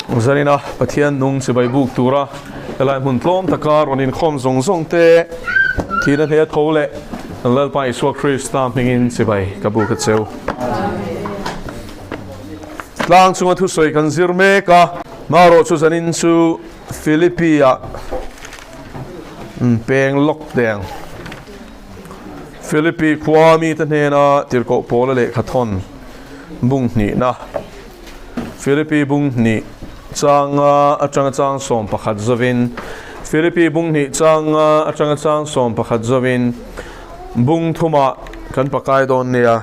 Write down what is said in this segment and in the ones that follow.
Zanina Pathian nung chibai buk tura helai hmun tlawm taka rawn inkhawm zawng zawng te thihna hle tho leh kan Lalpa Isua Krista hmingin chibai ka buk a cheu. Tlang chunga thusawi kan zir mek a, marawh chu zanin chu Philippi-ah peng lawk deng. Philippi khua mite hnena tirhkoh pawla lehkhathawn bung hnihna. Philippi bung hnih changa atanga chang 11 zawin Philippi bung hnih changa atanga chang 11 zawin bung thumah kan pakai dawn nia.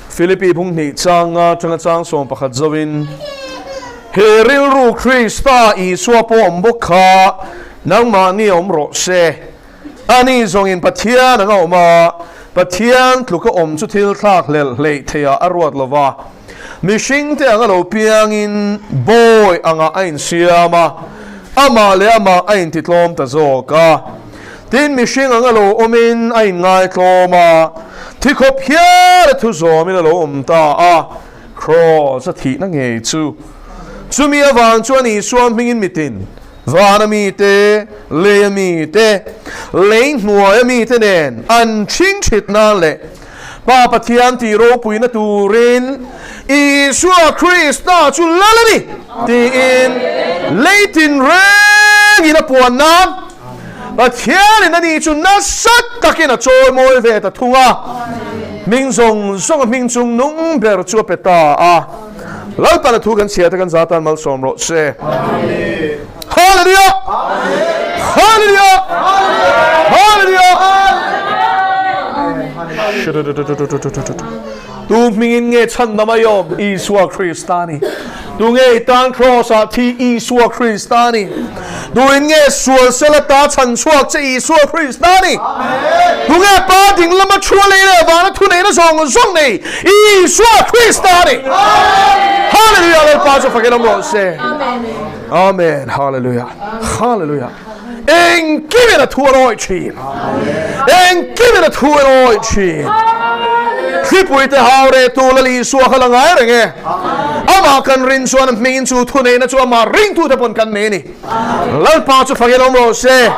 Philippi bung hnih changa atanga chang 11 zawin He rilru Krista Isua pawh awm bawk kha nangmahni awm rawh se. Ani zawngin Pathian anga awm a, Pathian tluka awm chu thil thlak hlelh hleih theiah a ruat lo va. Mihringte anga lo piangin bawi angah a insiam a, amah leh amah a intitlawm ta zawk a. Tin, mihring anga lo awmin a inngaitlawm a, thi khawp hial a thu zawmin a lo awm ta a, Kraws a thihna ngei chu. Chumi avang chuan Isua hmingin mitin Vana mite, leia mite, lei hnuaia mite nen an chhingchhit nan leh Pa Pathian tih ropuina turin Isua Krista chu lal a ni tiin lei tinrengin a puan nan Pathianin ani chu nasa takin a chawimawi ve ta thung a, hming zawng zawnga hming chung nung ber chu a pe ta a. Lalpan a thu kan chhia te kan za tan malsawm rawh se. Hallelujah! Hallelujah! Hallelujah! Tu hmingin nge chhan na mai awm Isua Krista ni. Tu nge i tan cross ah thi Isua Krista ni. Tu in nge sual sel ata chhan chhuak che Isua Krista ni. Tu nge pa ding lama thu lei leh vana thu neina zawng zawng nei Isua Krista ni. Hallelujah Lalpa chu fakin awm rawh se. Amen. Hallelujah. Hallelujah. Engkimin a thu a rawi thin. Engkimin a thu a rawi thin. Thlipui te hau re tu Lal Isua kha la ngai reng e. Amah kan rin chuan a hmingin chu thu neihna chu amah ringtute pawn kan nei a ni. Lalpa chu fakin awm rawh se.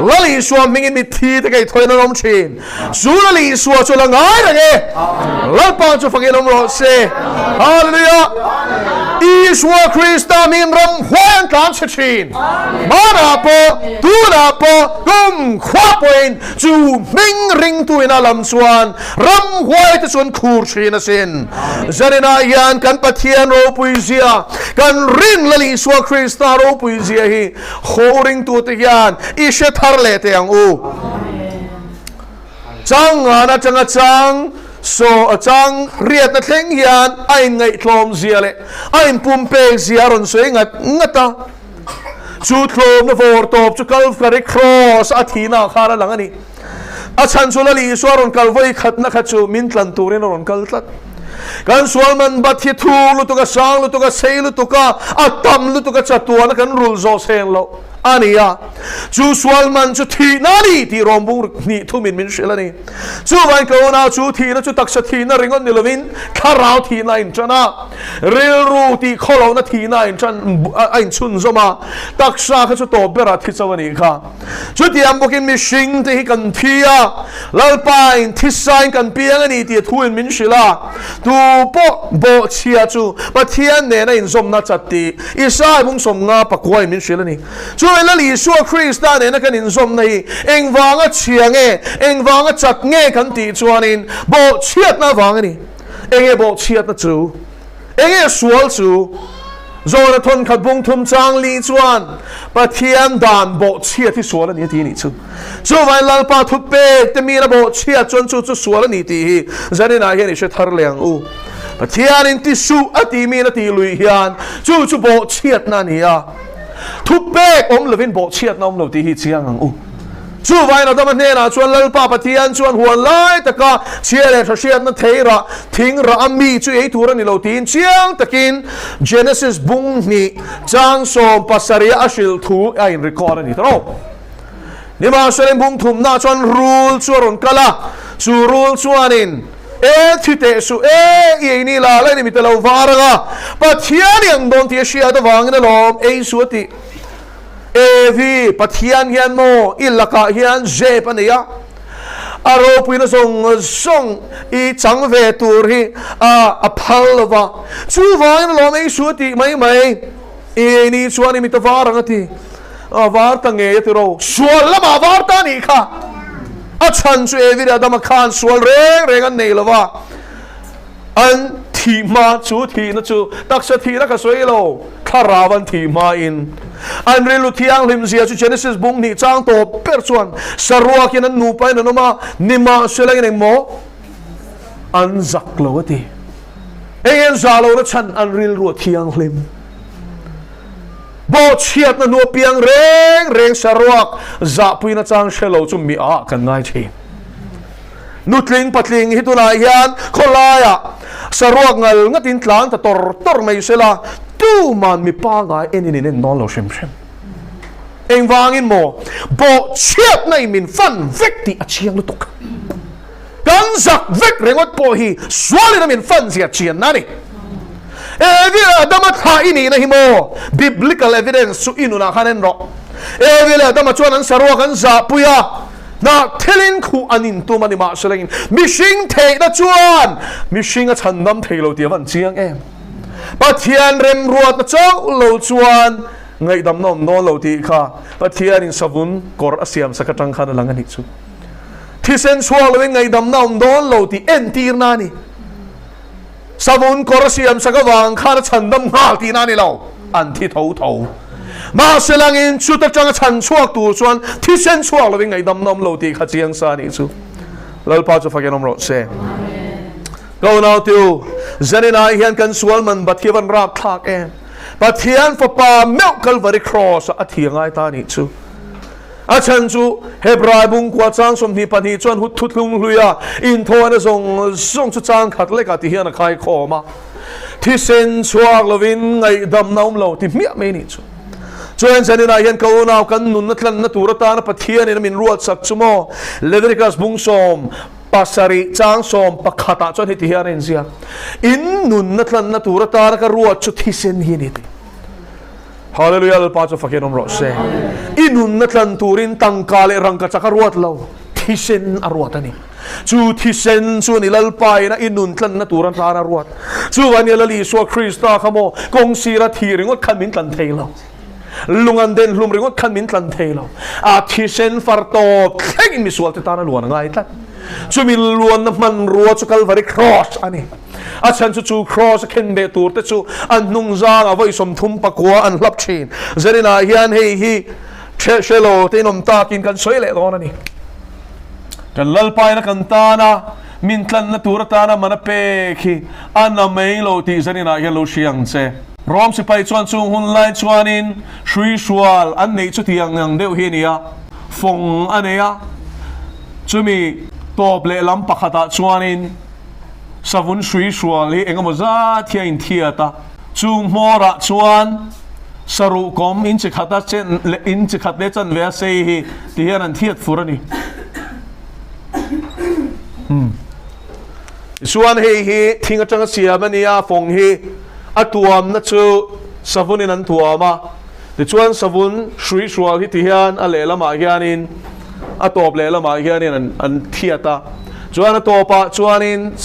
Lal Isua hmingin mitthi te kaihthawhin an awm thin. Chu Lal Isua chu la ngai reng e. Lalpa chu fakin awm rawh se. Hallelujah. Isua Krista min ram huai an tlan chhe thin. Hmanah pawh, tunah pawh, kum khua pawhin chu hming ringtu in a lam chuan ram huai te chu an khur thin asin. Zaninah hian kan Pathian ropui zia, kan rin Lal Isua Krista ropui zia hi haw ringtute hian i hre thar leh teh ang u. Chang ngan atanga chang saw a chang riatna thleng hian a inngaihtlawm zia leh a inpumpek zia a rawn sawi ngat ngat a. Chu tlawmna vawr tawp chu Calvary Cross a thihna ah khan a lang a ni. A chhan chu Lal Isua rawn kal vawi khatna kha chu min tlan turin a rawn kal tlat. Kan sual man bat hi thuk lutuk a, sang lutuk a, sei lutuk a, a tam lutuk a, chatuana kan rulh zawh seng loh a ni a. Chu sual man chu thihna a ni tih rawngbung hnih thumin min hrilh a ni. Chuvain ka unau chu thihna chu taksa thihna ringawt ni lovin thlarau thihna a inṭan a, rilru tih khawlohna thihna a inṭan a inchhunzawm a, taksa kha chu tawp berah thi chauh a nih kha. Chutiang bawkin mihring te hi kan thi a, Lalpain thisain kan piang a ni tih thuin min hrilh a, tu pawh bawhchhia chu Pathian nena inzawmna chat tih Isai bung 50 pakuain min hrilh a ni. Chuan Lal Isua Krista nena kan inzawmna hi engvanga chhia nge, engvanga chat nge kan tih chuanin bawhchhiatna avang a ni. Enge bawhchhiatna chu? Enge sual chu? Zawna thawnkhat bung thum chang li chuan Pathian dan bawhchhiat hi sual a ni a ti a nih chu. Chuvain Lalpa thu pek te mina bawhchhiat chuan chu chu sual a ni tih hi zaninah hian i hre thar leh ang u. Pathianin ti suh a tih mina tih luih hian chu chu bawhchhiatna a ni a. Thu pek awm lovin bawhchhiatna awm lo tih hi chiang ang u. Chuvain Adama hnenah chuan Lalpa Pathian chuan huan lai taka chhia leh tha hriatna thei rah, thing rah a mi chu ei tur a ni lo tiin chiang takin Genesis bung hnih chang 17 a hrilh thu a in record a ni ta rawh. Nimahsela bung thumna chuan rul chu a rawn kal a, chu rul chuanin. E thi teh suh e, i ei ni la la in mi te lo var ang a, Pathian i ang dawn tih a hriat avangin alawm ei suh a tih. Evi, Pathian hian maw i lakah hian zep a nei a, a ropuina zawng zawng i chang ve tur hi a phal lo va, chuvangin alawm ei suh a tih mai mai. I ei ni chuan i mit a var ang a ti. A var ta ngei a ti ro. Sual lamah a var ta a nih kha. A chhan chu Evi leh Adama khan sual reng reng an nei lo va. An thih hma chu thihna chu taksa thihna ka sawi lo, thlarau an thih hmain. An rilru thianghlim zia chu Genesis bung hnih chang tawp ber chuan saruakin an nupain an awm a, nimahsela in engmaw an zak lo a ti. Eng en zah lohna chhan an rilru a thianghlim. Bawhchhiatna hnu apiang reng reng saruak zahpuina chang hre lo chu mi ah kan ngai thin. Nutling patling hi tunah hian khawlaiah saruak ngal ngatin tlan ta tawr tawr mai sela tuman mi pangai enin in en dawn lo hrim hrim. Engvangin maw bawhchhiatna in min fan vek tih a chiang lutuk. Kan zak vek ringawt pawh hi sualin a min fan zia chianna a ni. Evi leh Adama thlah i nihna hi maw? Biblical evidence chu i nunah khan en rawh. Evi leh Adama chuan an saruak an zahpui a, hnah thelin khuh an intum a ni mahselangin mihring theihna chuan mihring a chhandam thei lo tih a van chiang em. Pathian remruatna chauh lo chuan ngaihdamna awm dawn lo tih kha Pathianin savun kawr a siamsak atang khan a lang a nih chu. Thisen chhuak loin ngaihdamna awm dawn lo tih entirna a ni. Savun kawr a siamsak avang khan a chhandam nghal tihna a ni lo, an thi tho tho. Mahse langin chut atanga chhan chhuak tur chuan thisen chhuak loin ngaihdamna awm lo tih kha chiang sa a nih chu. Lalpa chu fakin awm rawh se. Ka unaute u, zaninah hian kan sual man Bathiavan rapthlak em? Pathian fapa meuh Kalvari Kraws-ah a thi a ngai ta a nih chu. A chhan chu Hebrai bungkua chang 22 chuan hut thuthlung hluia inthawhna zawng zawng chu chang khat lekah ti hian a khai khawm a. Thisen chhuak lovin ngaihdamna awm lo ti hmiah mai nih chu. Chuan zaninah hian ka unau kan nunna tlanna tur atana Pathianin a min ruatsak chu maw? Leviticus bung 17 chang sawm pakhatah chuan heti hian a inziak, In nunna tlanna tur atana ka ruat chu thisen hi a ni ti. Hallelujah Lalpa chu fakin awm rawh se. I nunna tlan turin tangka leh rangka chak a ruat lo, thisen a ruat a ni. Chu thisen chu a ni Lalpa ina i nun tlanna tur atan a ruat. Chuvang nia Lal Isua Krista kha maw kawng sira thi ringawt khan min tlan thei lo. Lung an den hlum ringawt khan min tlan thei lo. A thisen far tawp thlengin misual te tan a luan a ngai tlat. Chumi luanna hmanrua chu Kalvari Cross a ni. A chhan chu chu Kraws a khen beh tur te chu an hnung zangah vawi 39 an hlap thin. Zaninah hian hei hi ṭheh hre lo te inawm takin kan sawi leh dawn a ni. Kan Lalpaina kan tana min tlanna tur atana man a pek hi a na mai lo tih zaninah hian lo hria ang che. Rom sipai chuan chung hun lai chuanin hrui hrual an neih chu tiang ang deuh hi a ni a, fawng a nei a, chumi tawp lehlam pakhatah chuanin, Savun hrui hrual hi engemaw zat hi a inthiat a, chung hmawrah chuan saruh kawm inchi khata chen leh inchi khat leh chanve a sei hi ti hian an thiat fur a ni. Umm. Tichuan hei hi thing atanga siam a ni a, fawng hi a tuamna chu savunin an tuam a, tichuan savun hrui hrual hi ti hian a lehlamah hianin a tawp lehlamah hianin an an thiat a, chuan a tawpah chuanin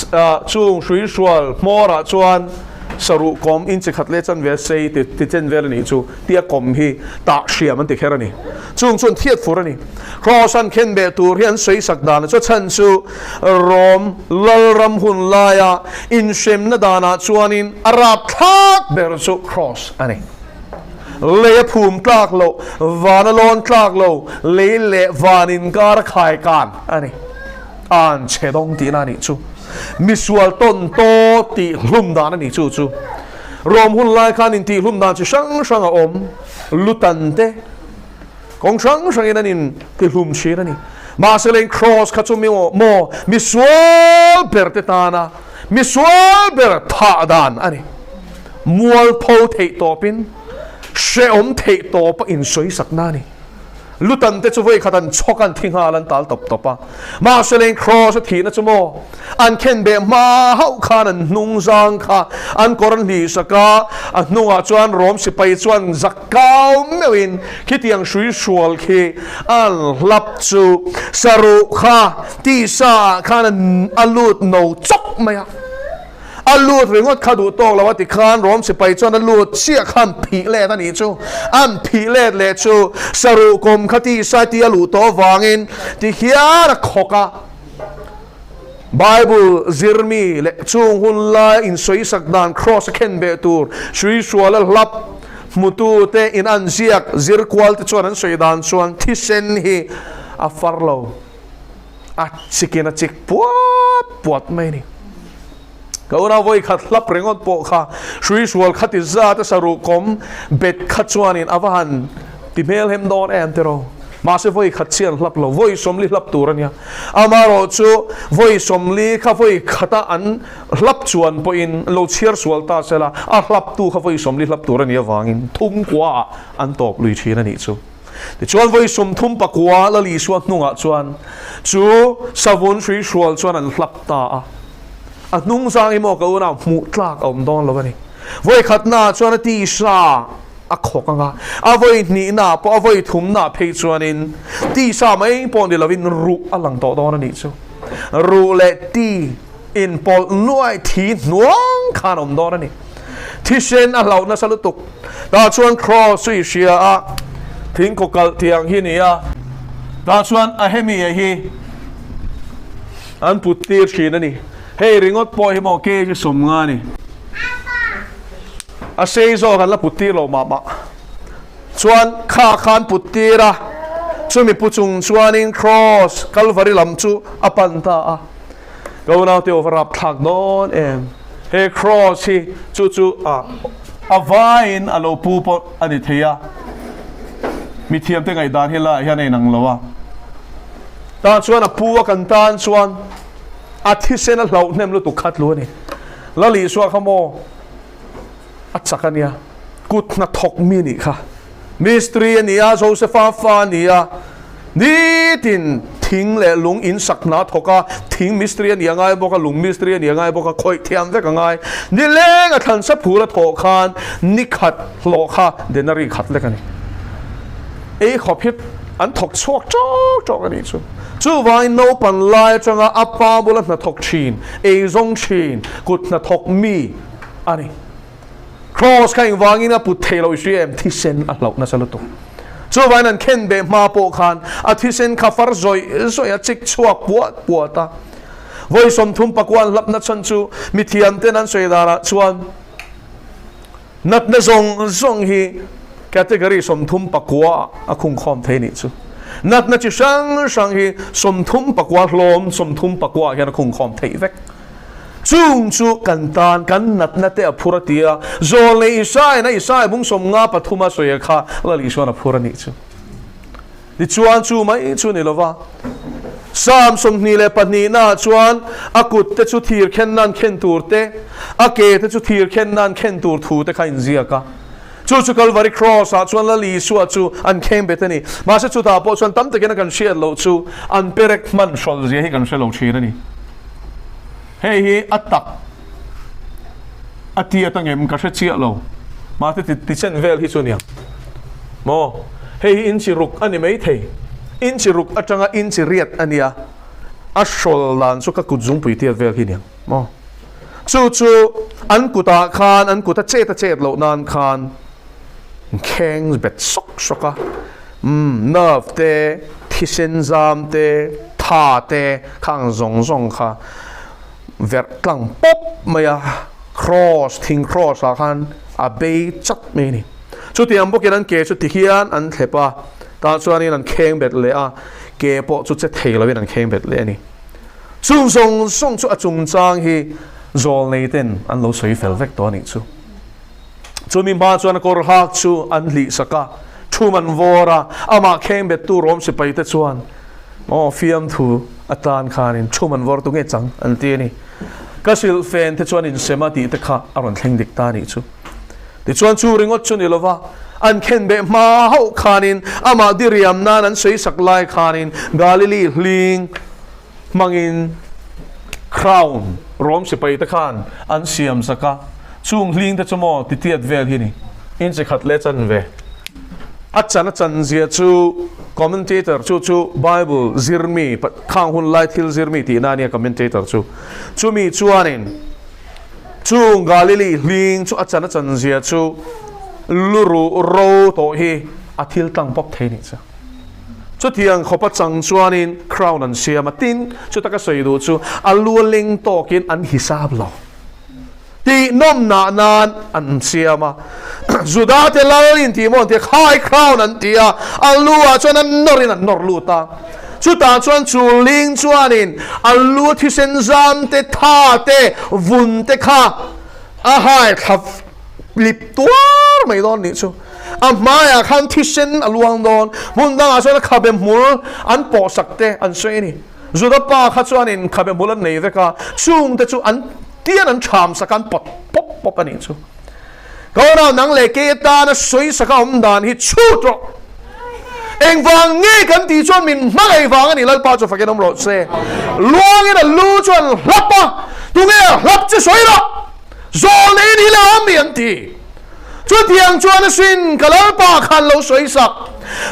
chung hrui hrual hmawrah chuan saruh kawm inchi khat leh chanve a sei ti ti chen vel a nih chu tia kawm hi tah hriam an ti kher a ni. Chung chuan thiat fur a ni. Kraws an khen beh tur hi an sawi sak dan a chu a chhan chu Rom Lalram hun laia inhremna danah chuanin a rapthlak ber chu kraws a ni. Lei a phum tlak lo, van a lawn tlak lo, lei leh van inkar a khai kan a ni. An chhe dawng tihna a nih chu. Misual tawn taw tih hlum dan a nih chu chu. Rom hun lai khan intih hlum dan chi hrang hrang a awm. Lutan te kawng hrang hrangin an in ti hlum thin a ni. Mahse leng Kraws kha chu mi maw misual ber te tana misual ber thah dan a ni. Mualpho theih tawpin hrehawm theih tawpa insawisakna a ni. Lutan te chu vawi khat an chhawk an thi nghal an tal tawp tawp a. Mahse leng Kraws a thihna chu maw an khen beh hma hauh khan an hnung zang kha an kawr an hlih sak a, a hnungah chuan Rom sipai chuan zak kau meuhin khitiang hrui hrual khi an hlap chu saruh kha tisa ah khan a lut no chawk mai a. A lut ringawt kha duh tawk lo a ti khan Rom sipai chuan a lut chiah kha an phih let a nih chu. An phih let leh chu saruh kawm kha tisa tih a luh tawh avangin ti hian a khawk a. Bible zirmi leh chung hun lai insawisak dan Kraws a khen beh tur hrui hruala hlap hmutu te in an ziak zir kual te chuan an sawi dan chuan thisen hi a far lo. A chikin a chik puat puat mai a ni. Ka unau vawi khat hlap ringawt pawh kha hrui hrual kha ti zat a saruh kawm bet kha chuanin a va han ti hmel hem dawn em tiraw. Mahse vawi khat chian hlap lo, vawi sawmli hlap tur a nia. Amaherawh chu vawi sawmli kha vawi khata an hlap chuan pawhin lo chhiar sual ta sela a hlaptu kha vawi sawmli hlap tur a nih avangin thum kuaah an tawp lui thin a nih chu. Tichuan vawi 39 Lal Isua hnungah chuan chu savun hrui hrual chuan an hlap ta a. A hnung zang hi maw ka unau hmuh tlak a awm dawn lo a ni. Vawi khatnaah chuan a tisa a khawk ang a, a vawi hnihnaah pawh a vawi thumnaah phei chuanin tisa mai pawh ni lovin ruh a lang tawh dawn a nih chu. Ruh leh ti inpawlh nuai thi hnuang khan a awm dawn a ni. Thisen a hlauh nasa lutuk. Tah chuan Kraws chu i hria a, thingkaw kalh tih ang hi a ni a. Tah chuan a hemi a hi an put tir thin a ni. Hei ringawt pawh hi maw kg 50 a ni. A sei zawk an la put tir lo mah mah. Chuan kha kha an put tir a, chumi pu chung chuanin Kraws Kalvari lam chu a pan ta a. Ka unaute aw va rap thlak dawn em. He cross hi chu chu a a vaiin a lo pu pawh a ni thei a, mithiamte ngaihdan hi laiah hian a inang lo a. Tah chuan a pu a kan tan chuan a thisen a hlauh hnem lutuk kha tlu a ni. Lal Isua kha maw? A chak a nia, kut hnathawk mi nih kha. Mistri a ni a, Josefa fa a ni a, nitin thing leh lung in sak hna thawk a, thing mistri a ni a ngai bawk a, lung mistri a ni a ngai bawk a, khawih thiam vek a ngai. Nileng a thlan sa phur a thawh khan ni khat hlawh kha denari khat lek a ni. Ei khawp hi an thawk chhuak tawk tawk a nih chu. Chuvangin naupan lai atanga a pa bula hnathawk thin, eizawng thin, kut hnathawk mi, a ni. Kraws kha engvangin a put thei lo i hria em? Thisen a hlauh nasa lutuk. Chuvangin an khen beh hma pawh khan a thisen kha far zawih zawih a chik chhuak puat puat a. Vawi 34 an hlapna chhan chu mithiam ten an sawi danah chuan natna zawng zawng hi category 39 a khungkhawm thei nih chu. Natna chi hrang hrang hi 39 hlawm 39 hian a khungkhawm theih vek. Chung chu kan tan kan natna te a phur a ti a, Zawlnei Isaiah-in a Isaiah bung 53 a sawi a kha Lal Isuan a phur a nih chu. Tichuan chu mai chu ni lova, Psalm 22 naah chuan a kut te chu thir khen nan khen tur te, a ke te chu thir khen nan khen tur thu te kha inziak a. Chu chu Kalvari Cross ah chuan Lal Isua chu an kheng bet a ni. Mahse chutah pawh chuan tam takin a kan hriat loh chu an perek hman hrawlh zia hi kan hre lo thin a ni. Hei hi a tak a tiat angem ka hre chiah lo. Mahse ti tichen vel hi chu aniang maw? Hei hi inchi ruk a ni mai thei. Inchi ruk atanga inchi riat a nia. A hrawl dan chu ka kut zungpui tiat vel hi aniang maw? Chu chu an kutah khan an kut a chet a chet loh nan khan kheng bet sawk sawk a. Umm, nerve te, thisen zam te, tha te khang zawng zawng kha verh tlang pawp mai a, cross, thing cross ah khan a bei chat mai a ni. Chutiang bawkin an ke chu ti hian an thlep a, tah chuanin an kheng bet leh a, ke pawh chu che thei lovin an kheng bet leh a ni. Chung zawng zawng chu a chungchang hi zawlnei ten an lo sawi fel vek tawh a nih chu. Chumi hma chuan a kawr hak chu an hlih sak a, thum an vawr a, amah kheng bettu rawm sipai te chuan aw fiamthu atan khanin thum an vawr tu nge chang an ti a ni. Ka hrilh fen te chuan insem a tih te kha a rawn thleng dik ta a nih chu. Tichuan chu ringawt chu ni lova, An khenbeh hma hauh khanin amah diriam nan an sawisak lai khanin Galili hling hmangin crown Rom sipai te khan an siam zak a, chung hling te chu maw titiat vel hi ni inchi khat leh chan ve. A chan a chan zia chu commentator chu chu Bible zir mi khang hun lai thil zir mi tihna a nia commentator chu. Chumi chuanin chung Galili hling chu a chan a chan zia chu lu ruh ro tawh hi a thil tlang pawp thei nih chu. Chutiang khawpa chang chuanin crown an siam a, tin, chuta ka sawi duh chu a lu a leng tawkin an hisap lo tih nawmnah nan an siam a. Juda te lal in tih maw an ti a, khai crown an ti a, a lu ah chuan an nawrin an nawr lut a. Chutah chuan chu ling chuanin a lu thisen zam te, tha te, vun te kha a hai thla lip tuar mai dawn nih chu. A hmaiah khan thisen a luang dawn. Hmun dangah chuan a khabe hmul an pawhsak te an sawi a ni. Juda pa kha chuanin khabe hmul an nei vek a, chungte chu an tian an thamsak a, an pawt pawp pawp a nih chu. Kawnah nang leh kei atana sawisak a awm dan hi chhut rawh. Engvang nge kan tih chuan min hmangaih vang a ni, Lalpa chu fakin awm rawh se. Luangin a lu chu an hlap a, tunge a hlap chu sawi rawh. Zawl nei ni lo a mi an ti. Chutiang chuan a sin ka Lalpa khan lo sawi sak.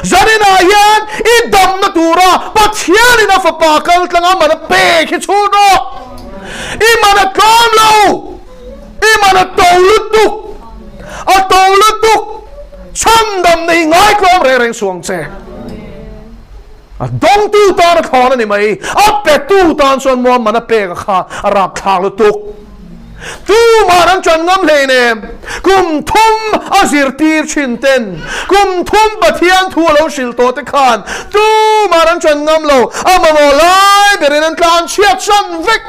Zaninah hian i damna tura Pathianin a fapa kal tlang a man a pek hi chhun rawh. I man a tlawm lo. I man a to lutuk. A to lutuk. Chhandamna hi ngaitlawm reng reng suang che. A dawngtu tan a thlawn a ni mai. A petu tan chuan muang man a pek a kha a rapthlak lutuk. Tumah an ṭan ngam hlei nem. Kum thum a zirtir thin ten, kum thum Pathian thu a lo hrilh tawh te khan tumah an ṭan ngam lo. A mamawh lai berin an tlan chhiat san vek.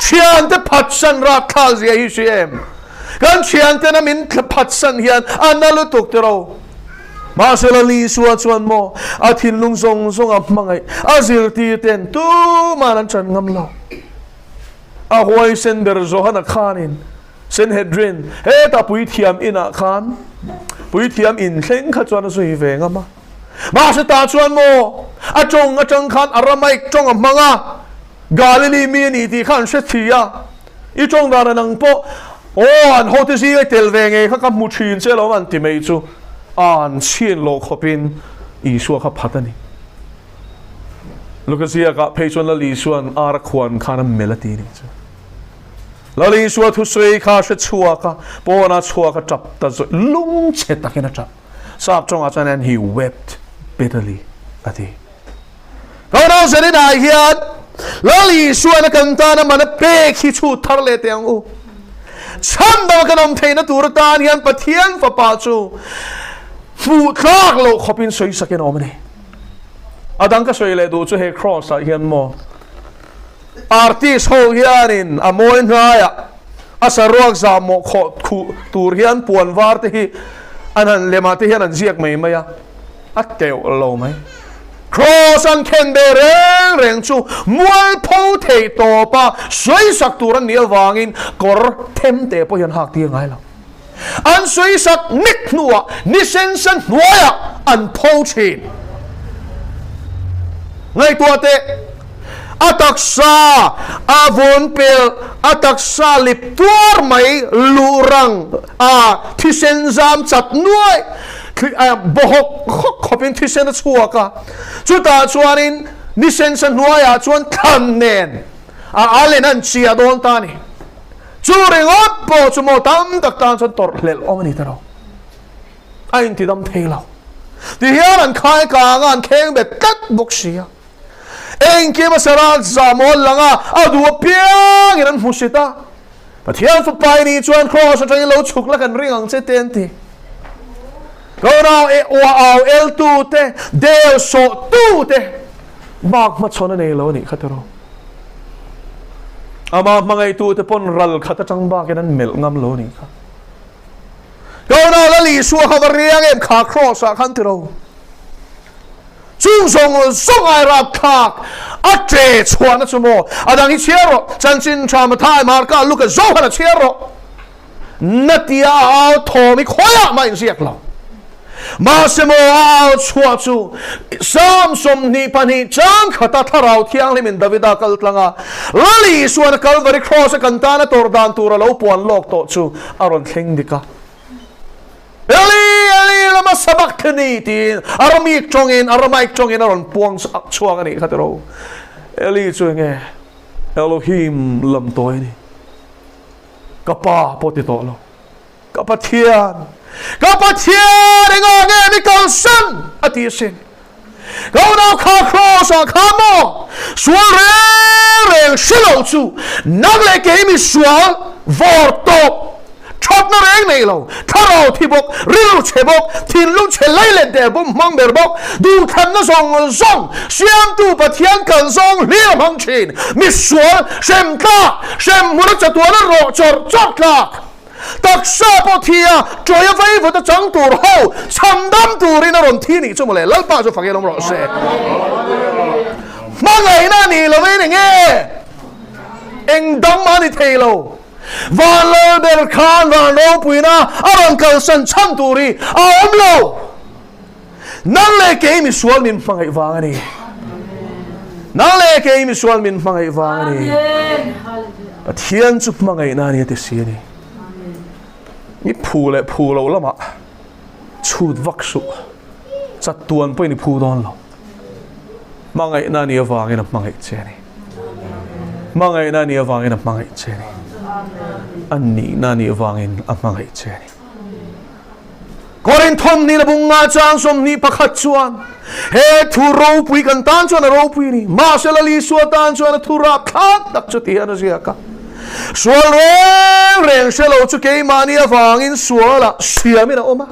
Thiante phatsan rapthlak zia hi hria em? Kan thiantena min phatsan hian a na lutuk tiro. Mahse Lal Isua chuan maw a thinlung zawng zawng a hmangaih a zirtir ten tuman an chan ngam lo. A huaisen ber Johana khanin Sanhedrin hetah puithiam inah khan puithiam inthleng kha chuan a zui ve ngam a. Mahse tah chuan maw a tawng atang khan Aramaic tawng a hmang a. Galili mi a ni tih kha an hre thi a, i tawng dan a nang pawh, Aw, an hote zinga i tel ve ngei kha ka hmu thin che alawm an ti mai chu an chhin loh khawpin Isua kha phat a ni. Luka ziakah phei chuan Lal Isua'n ar a khuan khan a melh a ti nih chu. Lal Isua thusawi kha a hre chhuak a, pawnah chhuak a tap ta zawih, lungchhe takin a tap. Sap tawngah chuan and he wept bitterly a ti. Kawnau Zaninah hian Lal Isuan a kan tana man a pek hi chhut thar leh teh ang u. Chhandam kan awm theihna tur atan hian Pathian Fapa chu hmuh tlak loh khawpin sawisakin a awm a ni. A dang ka sawi leh duh chu he cross ah hian maw artist ho hianin a mawi hnaiah a saruak zahmawh khawh khuh tur hian puan var te hi an han lemah te hian an ziak mai mai a. A teuh lo mai. Kraws an khen ve reng reng chu mualpho theih tawpa sawisak tur an nih avangin kawr them te pawh hian hak tir ngai lo. An sawisak nek hnuah ni sensa hnuaiah an pho thin. Ngaihtuah teh, a taksa a vawn pel, a taksa lip tuar mai luh rang a thisen zam chat nuaih Bawhawk hawk khawpin thisen a chhuak a, chutah chuanin ni sensa hnuaiah chuan thlan nen a alin an chia dawn ta a ni. Chu ringawt pawh chu maw tam tak tan chuan tawrh hlelh awm a ni ta lo. A intidam thei lo. Tihian an khai kang a, an kheng bet tlat bawk si a. Engkim a sarak zah maw an lang a, a duh apiangin an hmusit a. Pathian fapa i nih chuan Kraws atangin lo chhuk la kan ring ang che te an ti. Kawnau e ua au el tu te, deu sawh tu te bak hmachhawn a nei lo a nih kha tiraw. Amah hmangaih tu te pawn ral khat atang bakin an melh ngam lo a nih kha. Kawnau Lal Isua kha va riang em kha Kraws ah khan tiraw. Chung zawng zawng ai rapthlak a ṭe chhuahna chu maw? A dang hi chhiar rawh. Chanchin Ṭha Mathai, Marka, Luka, Johana chhiar rawh. Na tia a au thawm hi khawiah mah inziak lo. Mahse maw a au chhuah chu Psalm 22 chang khata Thlarau Thianghlimin Davida kal tlang a, Lal Isuan a Kalvari Kraws a kan tana tawrh dan tur a lo puan lawk tawh chu a rawn thleng dik a. Eli, Eli, lama sabachthani tiin Aramaic tawngin, Aramaic tawngin a rawn puang chhuak a nih kha tiraw. Eli chu enge Elohim lam tawi a ni. Ka pa pawh ti tawh lo. Ka Pathian, ka Pathian engah nge mi kalsan a ti asin. Ka unau kha Kraws ah kha maw sual reng reng hre lo chu nang leh kei mi sual vawr tawp thatna reng nei lo, thlarau thi bawk, rilru chhe bawk, thinlung chhe lei leh der bum hmang ber bawk, duhthlanna zawng zawng siamtu Pathian kal zawng hlir a hmang thin, mi sual hrem tlak, hrem hmuna chatuana rawh chawrh chawrh tlak. Taksa pawh thi a, ṭawia vaivut a chang tur ho chhandam turin a rawn thi nih chu mawle, Lalpa chu fak in awm rawh se. Hmangaihna a nih lovin eng nge? Eng dang mah a ni thei lo. Van lal ber khan van ropuina a rawn kalsan chhan tur hi a awm lo. Nang leh kei misual min hmangaih vang a ni. Nang leh kei misual min hmangaih vang a ni. Pathian chu hmangaihna a ni a ti si a ni. I phu leh phu lo lamah chhut vak suh. Chatuan pawhin i phu dawn lo. Hmangaihna a nih avangin a hmangaih che a ni. Hmangaihna a nih avangin a hmangaih che a ni. A nihna a nih avangin a hmangaih che a ni. Korinth thawmhnih la bung nga chang 21 chuan he thu ropui kan tan chuan a ropui a ni. Mahse Lal Isua tan chuan a thu rapthlak tak chu ti hian a ziak a. Sual reng reng hre lo chu keimahni avangin sualah siamin a awm a.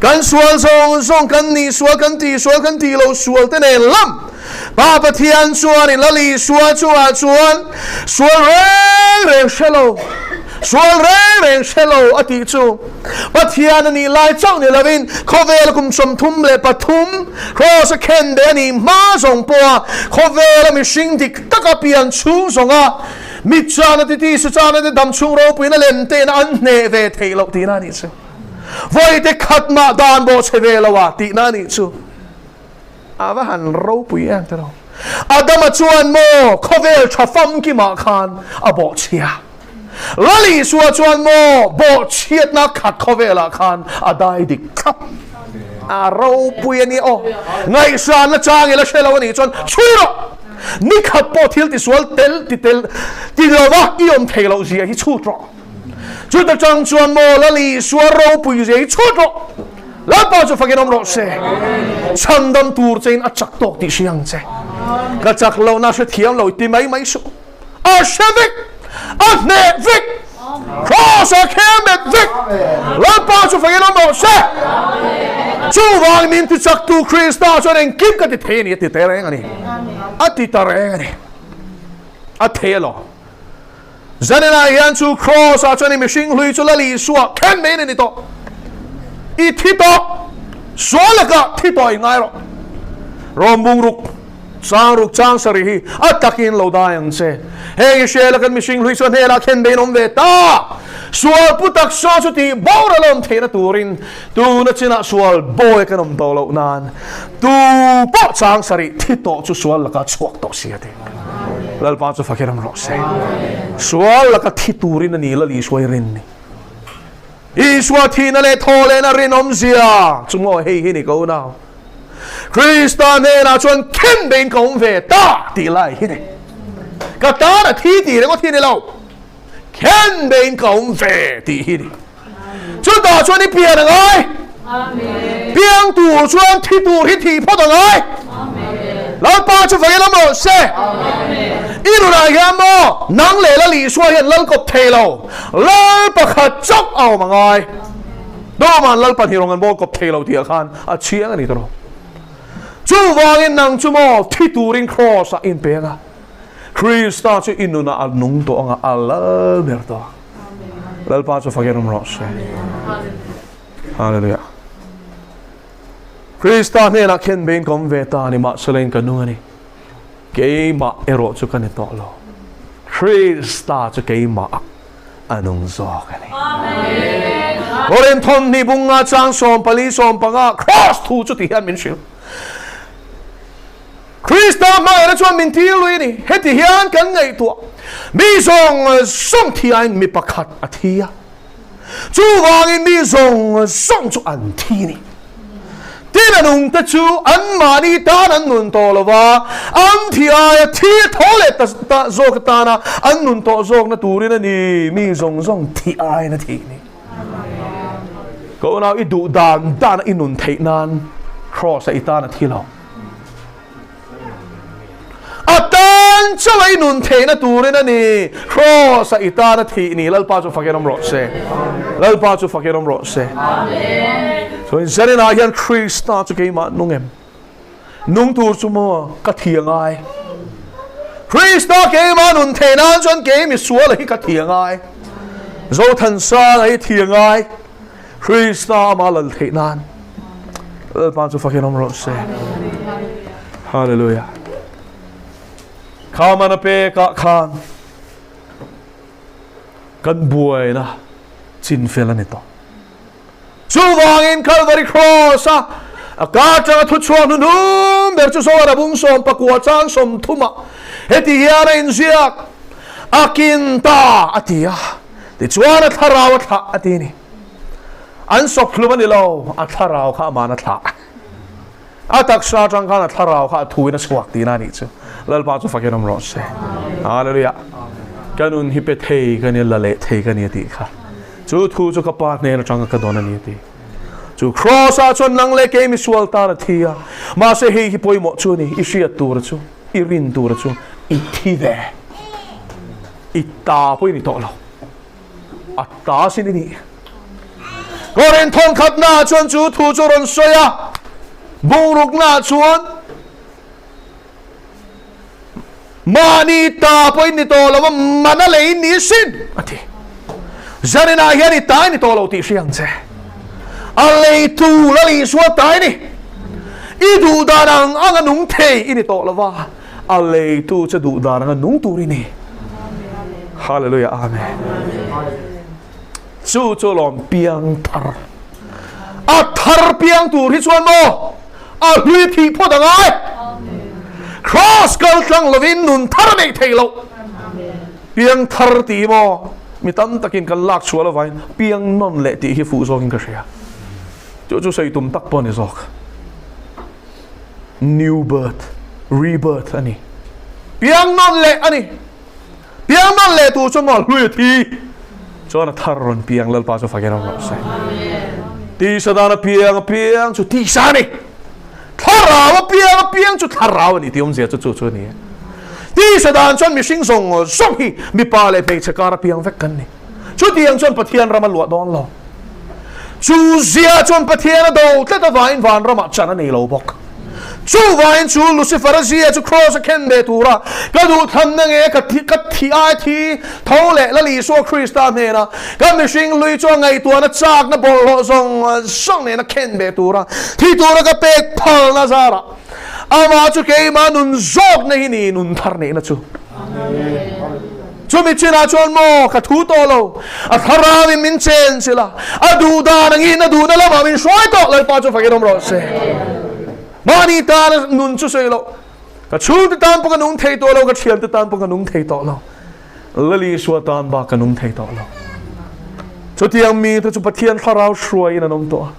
Kan sual zawng zawng, kan nih sual, kan tih sual, kan tih lo sual te nen lam Pa Pathian chuanin Lal Isua chungah chuan sual reng reng hre lo, sual reng reng hre lo a tih chu Pathian a nih lai chauh ni lovin khawvela kum 33 Kraws a khen beh a nih hma zawng pawha khawvela mihring dik taka pian chhung zawnga mit chana te tisa chana te dam chhung ropuina lem te'n an hneh ve theih loh tihna a nih chu. Vawite khat mah dan bawh chhe ve lo a tihna a nih chu. A va han ropui em te lo. Adama chuan maw khawvel tha famkimah khan a bawhchhia. Lal Isua chuan maw bawhchhiatna khat khawvelah khan a dai dik thlap. A ropui a ni aw. Ngaihsanna chang ila hre lo a nih chuan chhui rawh. Ni khat pawh thil tisual tel ti tel ti lova i awm thei loh zia hi chhut rawh. Chuta chang chuan maw Lal Isua ropui zia hi chhut rawh. Lalpa chu fakin awm rawh se. Chhandam tur chein a chak tawk tih hria ang che. Ka chak lohna hre thiam lo ti mai mai suh. A hre vek! A hneh vek! Kraws a khel met vek! Lalpa chu fakin awm rawh se. Chuvang min ti chaktu Krista chuan engkim ka ti thei a ni a ti ta reng a ni. A ti ta reng a ni. A thei alawm. Zaninah hian chu Kraws ah chuan i mihring hlui chu Lal Isua khen mai in a ni tawh. I thi tawh, sual lakah thi tawh i ngai rawh. Rawm bung ruk, chang ruk chang sarih hi a takin lo dai ang che. Heng i hria la kan mihring hlui chu a hnelah khen mai in awm ve ta. Sual pu taksa chu tih boral a awm theihna turin tuna chinah sual bawi kan awm tawh loh nan tu pawh chang sarih thi tawh chu sual lakah chhuak tawh si a ti. Lalpa chu fakir ang rawh se. Sual laka thi turin a ni Lal Isua i rin ni. Isua thihna leh thaw lehna rinawmzia chu maw hei hi ni ko nau. Krista hnenah chuan khen bein ka awm ve ta tih lai hi ni. Ka tan a thi tih ringawt hi ni lo. Khen bein ka awm ve tih hi ni. Chutah chuan i pian a ngai. Piang tur chuan thi tur hi thih phawt a ngai. Lalpa chu vawiin awm rawh se. I nunah hian maw nang leh Lal Isua hian lal kawp thei lo. Lal pakhat chauh a awm a ngai. Dawman Lal pahnih rawng an bawl kawp thei lo tih ah khan a chiang a ni tawh. Chuvangin nang chu maw thi turin Kraws ah in peng a. Krista chu i nunah a nung tawh anga a lal ber tawh a. Lalpa chu fakin awm rawh se. Hallelujah. Krista hnenah khen bein ka awm ve ta ni mahsela in ka nung a ni. Keimah erawh chu ka ni tawh lo. Krista chu keimah. A nung zawk a ni. Korin thawmhnih bunga chang 14 15 Kraws thu chu ti hian min hrilh. Krista hmangaihna chuan min tir lui a ni. Heti hian kan ngaihtuah, mi zawng zawng thiain mi pakhat a thi a, chuvangin mi zawng zawng chu an thi a ni. Tin a nungte chu anmahni tan an nun tawh lo va, an thi aia thi a tho leh ta ta zawk atana an nun tawh zawkna turin a ni, mi zawng zawng thi aiin a thih ni. Ka unau i duh dan dana i nun theih nan Kraws-a i tan a thi lo. A tan chauh a i nun theihna turin a ni. Kraws-a i tan a thih ni. Lalpa chu fakin awm rawh se. Lalpa chu fakin awm rawh se. Chuan zaninah hian Krista chu keimah nung em? Nung tur chu maw ka thi a ngai. Krista keimah nun theih nan chuan kei misuala hi ka thi a ngai. Zothansanga hi thi a ngai. Krista ama lal theih nan. Lalpa chu fakin awm rawh se. Hallelujah. Kha mana pekah khan kan buaina chinfel a ni tawh. Chuvangin Calvary Cross a a ka atanga thu chhuak hnuhnung ber chu Zohar a bung 19 chang 30 ah heti hian a inziak, A kin ta a ti a, tichuan a thlarau a thlah a ti a ni. An sawp hlum a ni lo, a thlarau kha aman a thlah. A taksa atang khan a thlarau kha a thuin a chhuak tihna a nih chu. Lalpa chu fakin awm rawh se. Hallelujah. Ka nun hi pe thei ka nia, la leh thei ka nia tih kha. Chu thu chu ka pa hnen atanga ka dawn a ni a ti. Chu Kraws ah chuan nang leh kei misual tan a thi a, mahse hei hi pawimawh chu a ni, i hriat tura chu, i rin tura chu, i thi ve. I ta pawh i ni tawh lo. A ta sin i nih. Korin thawnkhatnaah chuan chu thu chu rawn sawi a, bungruknaah chuan mahni ta pawh i ni tawh lo a, man a lei ni sin a ti. Zaninah hian i ta i ni tawh lo tih hria ang che. A leitu Lal Isua ta i ni. I duh dan ang ang a nung thei i ni tawh lo va. A leitu che duh dan anga nung tur i ni. Hallelujah Amen. Chu chu lawm piang thar. A thar piang tur hi chuan maw a hlui thih phawt a ngai. Cross kal tlang lovin nun thar a neih theih loh. Piang thar tih hi maw mi tam takin kan lak chhuah lovangin piang nawn leh tih hi fuh zawkin ka hria. Chu chu sawi tum tak pawh a ni zawk. New birth, rebirth a ni. Piang nawn leh a ni. Piang nawn leh tur chuan maw hlui a thi. Chuan a thar rawn piang Lalpa chu fakin awm rawh se. Tisa dan a piang a piang chu tisa a ni. Thlarau a piang a piang chu thlarau a ni tih awmzia chu chu chu a ni. Tisa dan chuan mihring zawng zawng hi mipa leh hmeichhe kar a piang vek kan ni. Chutiang chuan Pathian ram a luah dawn lo. Chu zia chuan Pathian a do tlat avangin van ramah chan a nei lo bawk. Chuvangin chu Lucifer-a zia chu Kraws a khen ve tura ka duhthlanna nge ka thi ka thi ai thi tho leh Lal Isua Krista hnena ka mihring lui chu a ngaihtuahna chakna bawlhhlawh zawng zawng nena khen ve tura thi tura ka pek phalna zarah amah chu keimah nun zawkna hi ni nun thar neihna chu. Chumi chinah chuan maw ka thu tawh lo, a thlarauin min chen chilh a, a duh dan angin a duhna lamah min hruai tawh, Lalpa chu fakin awm rawh se. Mahni tana nun chu sawi loh, ka chhungte tan pawh ka nung thei tawh lo, ka thiante tan pawh ka nung thei tawh lo, Lal Isua tan bak ka nung thei tawh lo. Chutiang mite chu Pathian thlarau hruaiin an awm tawh a,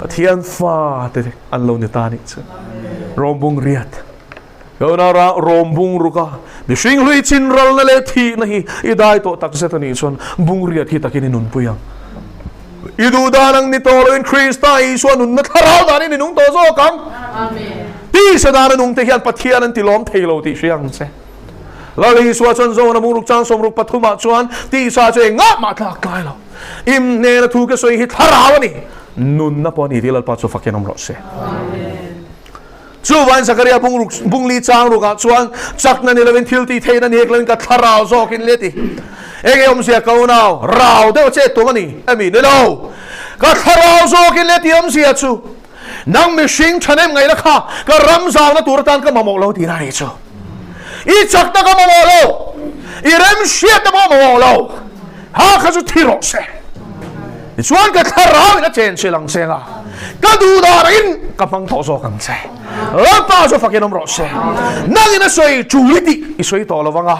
Pathian fate an lo ni ta nih chu. Rawmbung riat. Tuna rawm bungruk a, mihring hlui chinralna leh thihna hi i dai tawh tak zet a nih chuan bungriat hi takin i nunpui ang. I duh dan ang ni tawh loin Krista Isua nunna thlarau danin i nung tawh zawk ang. Tisa dana nungte hian Pathian an tilawm thei lo tih hria ang che. Lal Isua chuan Zona bungruk chang 63 ah chuan tisa chu engah mah tlak tlai lo. Im hnena thu ka sawi hi thlarau a ni, nunna pawh a ni tih Lalpa chu fakin awm rawh se. Chuvain Zakaria bungruk bungli chang rukah chuan chakna ni lovin thil tih theihna ni hek lovin ka thlarau zawkin le ti. Enge awmzia ka unau rau deuh che tum a ni emi ni lo. Ka thlarau zawkin le ti awmzia chu nang mihring thahnem ngaihna kha ka ram zauna tur atan ka mamawh lo tihna a nih chu. I chakna ka mamawh lo, i remhriatna pawh mamawh lo. Ha kha chu thi rawh se. Tichuan ka thlarau in a chen chil ang che nga, ka duhdan in ka hmang tawh zawk ang che. Lalpa chu fakin awm rawh se. Nangin a sawi tul i tih i sawi tawh lo vang a,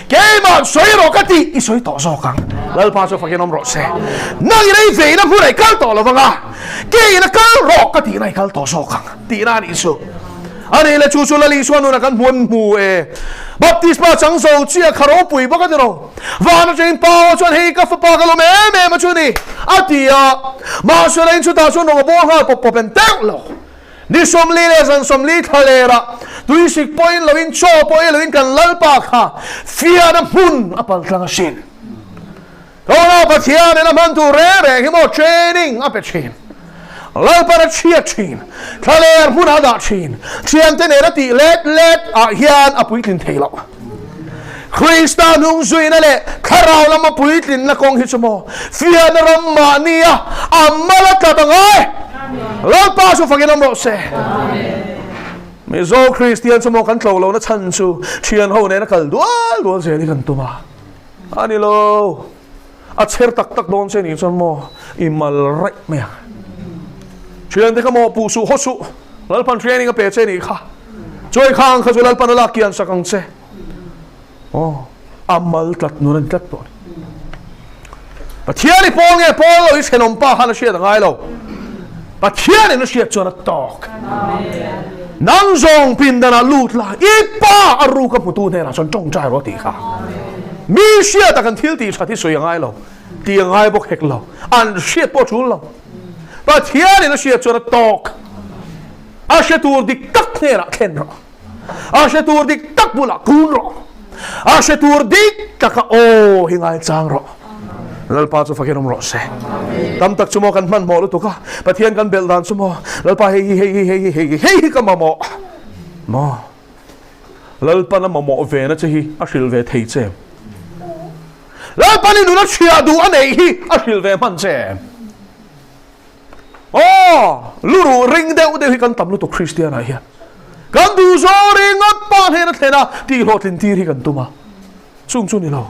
keimah sawi rawh ka tih i sawi tawh zawk ang. Lalpa chu fakin awm rawh se. Nangin ei veina hmunah i kal tawh lo vang a, keiin a kal rawh ka tihna i kal tawh zawk ang tihna a nih chu. A nih le chu chu Lal Isua nunah kan hmu an hmu e. Baptisma chang zo chiah kha ropui bawk a ni lo. Van atangin Pa chuan hei ka fapa ka lawm em em a chu ni a ti a. Mahse la in chutah chuan rawng a bawr nghal pawp pawp em teuh lo. Ni 40 leh zan 40 thla lerah tuisik pawhin loin chaw pawh ei loin kan Lalpa kha fiahna hmun a paltlang asin. Tuna Pathianin a hman tur reng reng hi maw training a pe thin. Lalpan a chhiat thin. Thlaler hmunah a dah thin. Thiante nena tih let let ah hian a puitlin thei loh. Krista hnung zuina leh thlarau lama puitlinna kawng hi chu maw fiahna ram mahnia a mal a tlat ang ai. Lalpa chu fakin awm rawh se. Mizo Kristian chu maw kan tlo lohna chhan chu thian ho nena kal dual dual zel hi kan tum a. A ni lo, a chher tak tak dawn che nih chuan maw i mal raih mai ang. Thiante kha maw puh suh haw suh, Lalpan training a pe che nih kha. Chuai kha ang kha chu Lalpan a lak kian sak ang che. Aw, a mal tlat nun a ni tlat tawh a ni. Pathian i pawl nge pawl lo i thenawm pa khan a hriat a ngai lo. Pathian in a hriat chuan a tawk. Nang zawng pindanah lut la, i pa a ruk a hmutu hnenah chuan tawngtai rawh tih kha. Mi hriata kan thil tih that hi sawi a ngai lo, tih a ngai bawk hek lo, an hriat pawh a tul lo. Pathian in a hriat chuan a tawk. A hre tur dik tak hnenah thlen rawh. A hre tur dik tak bulah kun rawh. A hre tur dik taka aw hi ngaichang rawh. Lalpa chu fakin awm rawh se. Tam tak chu maw kan hmanhmawh lutuk a, Pathian kan belh dan chu maw, Lalpa hei hi hei hi hei hi hei hi hei hi ka mamawh maw. Lalpan a mamawh ve na che hi a hrilh ve thei che em? Lalpan i nun a chhiah duh a neih hi a hrilh ve hman che em? Aw, luruh ring deuh deuh hi kan tam lutuk Kristian ah hian. Kan duh zawng ringawt pa hnen a thlen a, tih hlawhtlin tir hi kan tum a. Chung chu ni lo.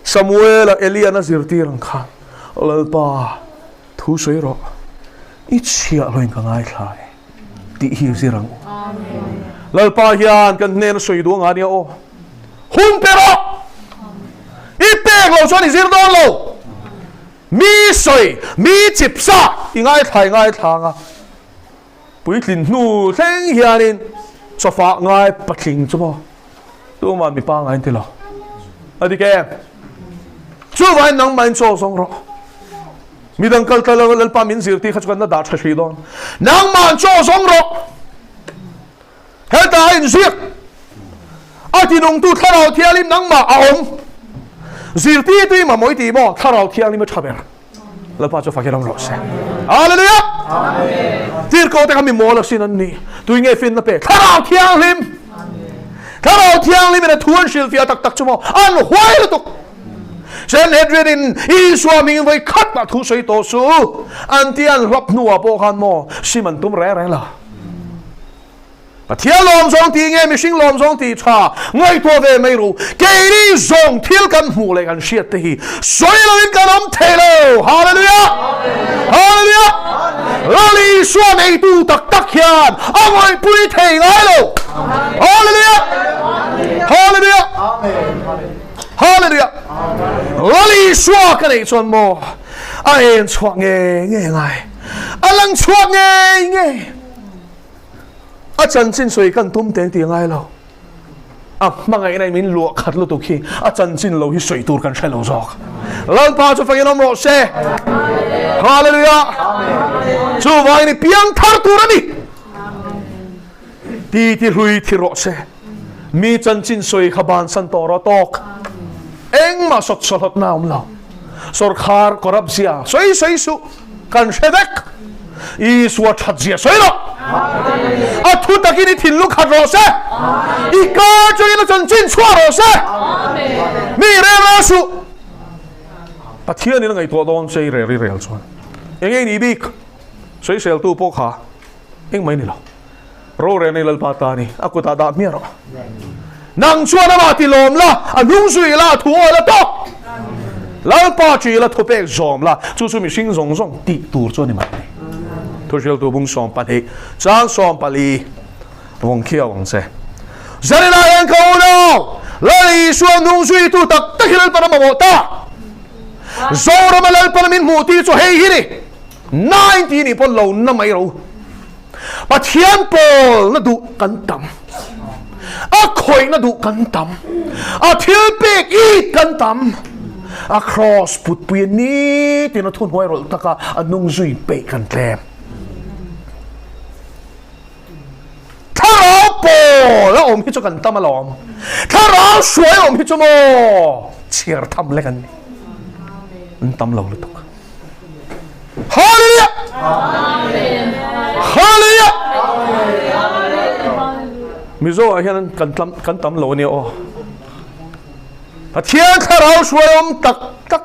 Samuel-a Elian a zirtir ang khan, Lalpa, thu sawi rawh, i chhiah hlawin ka ngaithla e, tih hi zir ang u. Lalpa hian kan hnen a sawi duh anga nia aw. Hun pe rawh! I pek lo chuan i zir dawn lo. Mi sawi, mi chipsa i ngaithla i ngaithla ang a, puitlin hnu thleng hianin chawfah ngai patling chu maw tumah mi pangngai an ti lo. A dik em? Chuvangin nangmahin chaw zawng rawh. Midang kal tla lo Lalpa min zirtir kha chu kan la dah tha hrih dawn. Nangmahin chaw zawng rawh. Hetah a inziak, A tinungtu Thlarau Thianghlim nangmah a awm. Zirtirtu i mamawh i ti maw? Thlarau Thianghlim a tha ber. Lalpa chu fakin awm rawh se. Hallelujah! Tirhkoh te kha mi mawl asin an ni. Tui nge finna pe? Thlarau Thianghlim! Thlarau Thianghlim in a thu an hrilhfiah tak tak chu maw? An huai lutuk! Sanhedrin in Isua hmingin vawi khat mah thu sawi tawh suh an ti an hlap hnuah pawh khan maw sim an tum reng reng lo. Pathian lawm zawng tih nge mihring lawm zawng tih tha ngaihtuah ve mai ru. Keini zawng thil kan hmuh leh kan hriat te hi sawi loin kan awm thei lo. Hallelujah! Hallelujah! Lal Isua neitu tak tak hian a ngawihpui thei ngai lo. Hallelujah! Hallelujah! Hallelujah! Lal Isua ka neih chuan maw a en chhuah nge nge ngai. A lang chhuak ngei ngei. A chanchin sawi kan tum teng tih a ngai lo. A hmangaihna in min luah khat lutuk hi a chanchin lo hi sawi tur kan hre lo zawk. Lalpa chu fakin awm rawh se. Hallelujah. Chuvangin i piang thar tur a ni. Ti ti hlui thi rawh se. Mi chanchin sawi kha bansan tawh rawh tawk. Engmah sawt sawhlawtna a awm lo. Sawrkhar corrupt zia sawi sawi suh. Kan hre vek. Isua that zia sawi rawh. A thu takin i thinlung khat rawh se. I kar chungin a chanchin chhuah rawh se. Mi rel rel suh. Pathianin a ngaihtuah dawn che i rel i rel chuan. Eng nge ni bik? Sawiseltu pawh kha engmah i ni lo. Rorelna i Lalpa ta a ni, a kutah dah hmiah rawh. Nang chuan amah ti lawm la, a hnung zui la, a thu awi la tawk. Lalpa ṭih la thupek zawm la, chu chu mihring zawng zawng tih tur chu a ni mai. Thuhriltu bung 12, chang 14 vawng khiau ang che. Zaninah hian ka unau, Lal Isua hnung zuitu tak tak hi Lalpan a mamawh ta. Zorama Lalpan min hmuh tih chu hei hi ni, 90 nih pawn lo na mai ro. Pathian pawlna duh kan tam, a khawihna duh kan tam, a thil pek it kan tam, a kraws putpui a nitin a thuhnuai rawlh taka a hnung zui peih kan tlem. Thlarau pawl a awm hi chu kan tam alawm, thlarau hruai a awm hi chu maw chhiar tham lek an ni, an tam lo lutuk. Hallelujah! Amen. Hallelujah! Mizo ah hian kan tam kan tam lo ania aw. Pathian thlarau hruai awm tak tak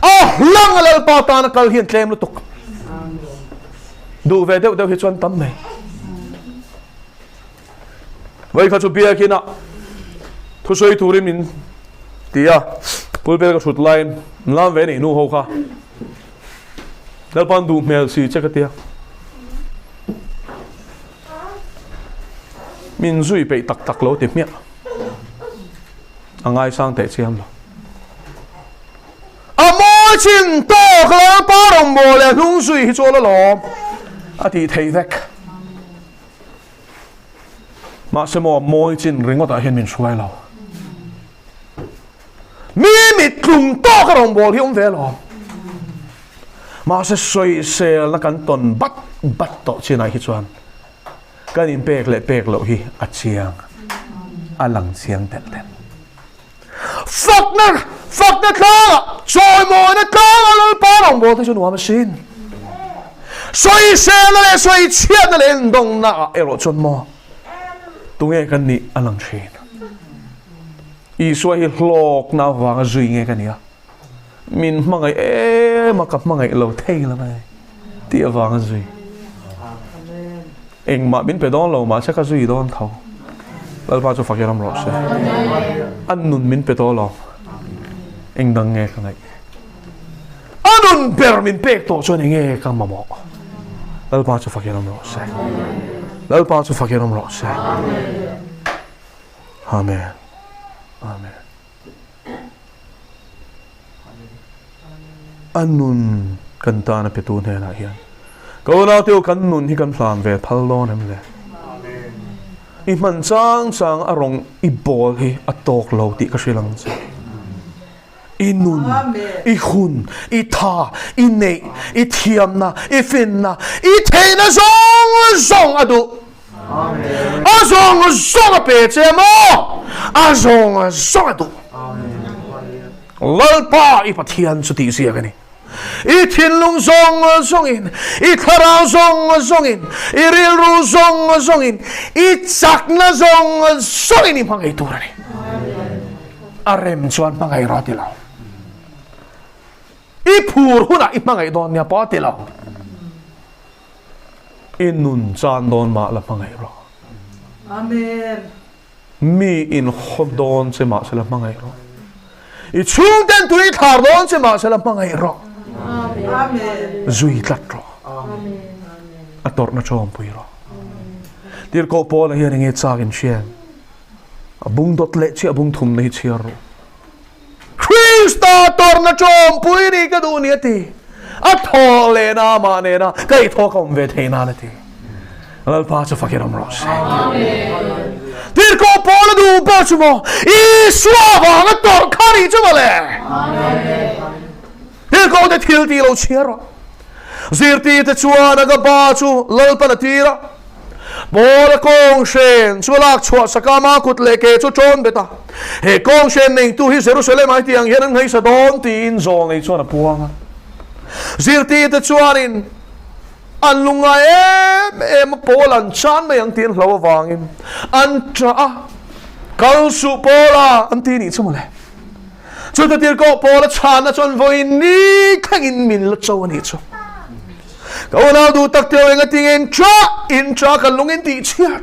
a hlang a Lalpa tana kal hian tlem lutuk. Duh ve deuh deuh hi chuan tam mai. Vai kha chu biakin ah thusawi turin min ti a, pulpit ka thut laiin min lam ve nih nu ho kha Lalpa'n duh hmel si che ka tia. Min zui peih tak tak lo ti hmiah. A ngaisang teh chiam lo. A mawi chin tawk Lalpa rawngbâwl leh hnung zui hi chu a la lawm a tih theih vek. Mahse maw mawi chin ringawtah hian min hruai lo. Mi mit tlung tawk a rawngbâwl hi awm ve alawm. Mahse sawiselna kan tawn bat bat tawh chinah hi chuan kan inpek leh pek loh hi a chiang, a lang chiang telh telh. Fakna, fakna tlangah, chawimawina tlangah Lalpa rawngbâwl te chu nuam asin. Sawiselna leh sawichhiatna leh endawngnaah erawh chuan maw tunge kan nih a lang thin. Isua hi hlawkna avanga zui nge ka nia. Min hmangaih em a, ka hmangaih lo thei lo mai tih avanga zui. Engmah min pe dawn lo mahse ka zui dawn tho. Lalpa chu fakir awm rawh se. A nun min pe tawh lo. Eng dang nge ka ngaih? A nun ber min pek tawh chuan enge ka mamawh? Lalpa chu fakir awm rawh se. Lalpa chu fakir awm rawh se. Amen. Amen. A nun kan tan a petu hnenah hian ka unaute u kan nun hi kan hlan ve phal dawn em le? I hman chang chang a rawng i bawl hi a tawk lo tih ka hrilh ang che. I nun, i hun, i tha, i neih, i thiamna, i finna, i theihna zawng zawng a duh. A zawng zawng a pe che maw? A zawng zawng a duh. Lalpa i Pathian chu tih ziak a ni. I thinlung zawng zawngin, i thlarau zawng zawngin, i rilru zawng zawngin, i chakna zawng zawngin i hmangaih tur a ni. A rem chuan hmangaih rawh ti lo. I phur hunah i hmangaih dawn nia pawh ti lo. I nun chan dawn mah la hmangaih rawh. Amen. Mi in haw dawn che mah se la hmangaih rawh. I chhungten tui thlar dawn che mah se la hmangaih rawh. Amen. Zui tlat rawh. Amen. A tawrhna tawmpui rawh. Tirhkoh Paula hian enge chak in hriat? A bung dawt leh chiah bung thumna hi chhiar rawh. Krista tawrhna tawmpui ni ka duh ni a ti. A thaw lehna amah nena ka i thaw ka awm ve thei nan a ti. Lalpa chu fakin awm rawh se. Tirhkoh Paula duh ber chu maw Isua vanga tawrh kha nih chu mawle. Tirhkoh te thil tih lo chhiar rawh. Zirtirte chuan Agaba chu Lalpan a tir a. Paula kawnghren chu a lak chhuah sak a, ama kut leh ke chu ṭawn bet a. He kawnghren neitu hi Jerusalem ah hetiang hian an nghaisa dawn tiin zawlnei chuan a puang a. Zirtirte chuanin an lungngai em em a, Paula an chan mai ang tih an hlau avangin an ṭah a, Kal suh Paula an ti nih chu mawle. Chuta tirhkoh Paula chhanna chuan vawiin ni thlengin min la cho a nih chu. Ka unau duh tak teo enga tinge in ṭah in ṭah kan lung in tih chhiat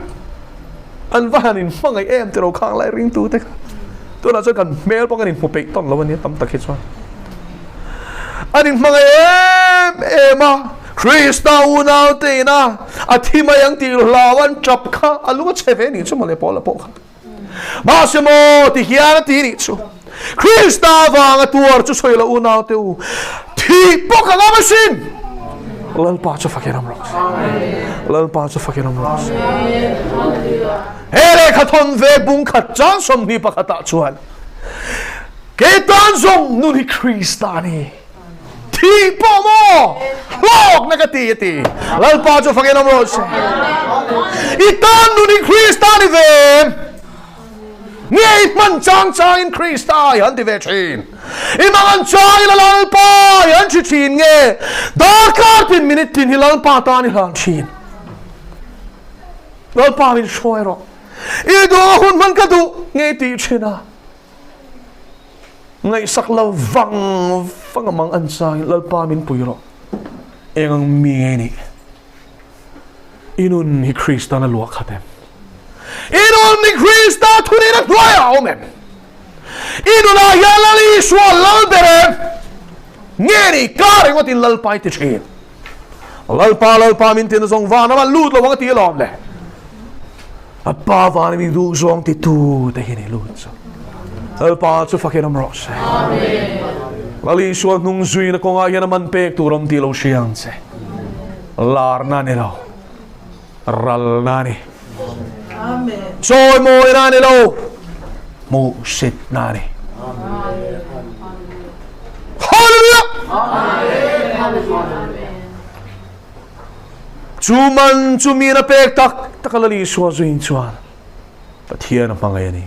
an va han in hmangaih em tiro khang lai ringtu te kha. Tunah chuan kan hmel pawh kan inhmu peih tawn lo a nia tam tak hi chuan. An inhmangaih em em a, Krista unaute ina a thi mai ang tih hlau an tap kha a lung a chhe ve nih chu mawle Paula pawh kha. Mahse maw ti hian a ti nih chu, Krista vanga tuar chu sawi lo unaute u, thih pawh ka ngam asin! Lalpa chu fakin awm rawh se. Lalpa chu fakin awm rawh se. He lehkha thawn ve bung khat chang 21 ah chuan Kei tan zawng nun hi Krista a ni. Thih pawh maw hlawkna ka ti a ti. Lalpa chu fakin awm rawh se. I tan nun hi Krista a ni ve em? Nge i hman chang changin Krista i han ti ve thin? I mangan changin a Lalpa i han hri thin nge? Darkar tin minute tin hi Lalpa tan i hlan thin. Lalpa min hruai rawh. I duh a hun hman ka duh nge i tih thin a? Ngaihsak lo vang vang a mang an changin Lalpa min pui rawh. Eng ang mi nge nih? I nun hi Kristan a luah khat em? I nun hi Krista thunin a hnuaiah a awm em? I nunah hian Lal Isua lal ber em? Nge nih ka ringawtin Lalpa i ti thin? Lalpa, Lalpa min tina zawng van a lut lo ang a ti alawm le. A pa van mi duh zawng ti tu te hi ni lut chu. Lalpa chu fakin awm rawh se. Lal Isua hnung zuina kawngah hian a man pek tur awm tih lo hria ang che. Larna ni lo, ralna ni. Chawimawina ni lo, hmuhsitna ni. Hallelujah! Chu man chu min a pek tak tak a Lal Isua zuin chuan Pathian a hmangaih a ni.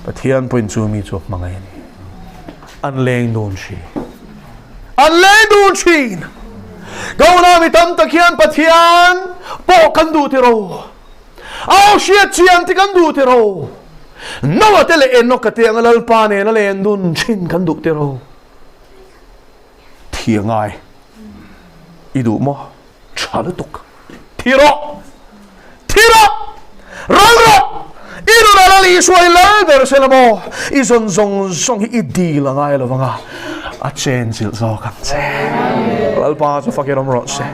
Pathian pawhin chu mi chu a hmangaih a ni. An leng dun thin. An leng dun thin. Gona mi tam tak hian Pathian pawh kan duh tiro. Au hriat chian te kan duh tiro. Noah te leh Enoch-a te anga Lalpa nena len dun thin kan duh tiro. Thi a ngai. I duh maw? Tha lutuk. Thi rawh! Thi rawh! Ral rawh! I nunah Lal Isua i lal ber se la maw? I zawn zawng zawng hi i dil a ngai lo vang a, a chen chilh zawk ang che. Lalpa chu fakin awm rawh se.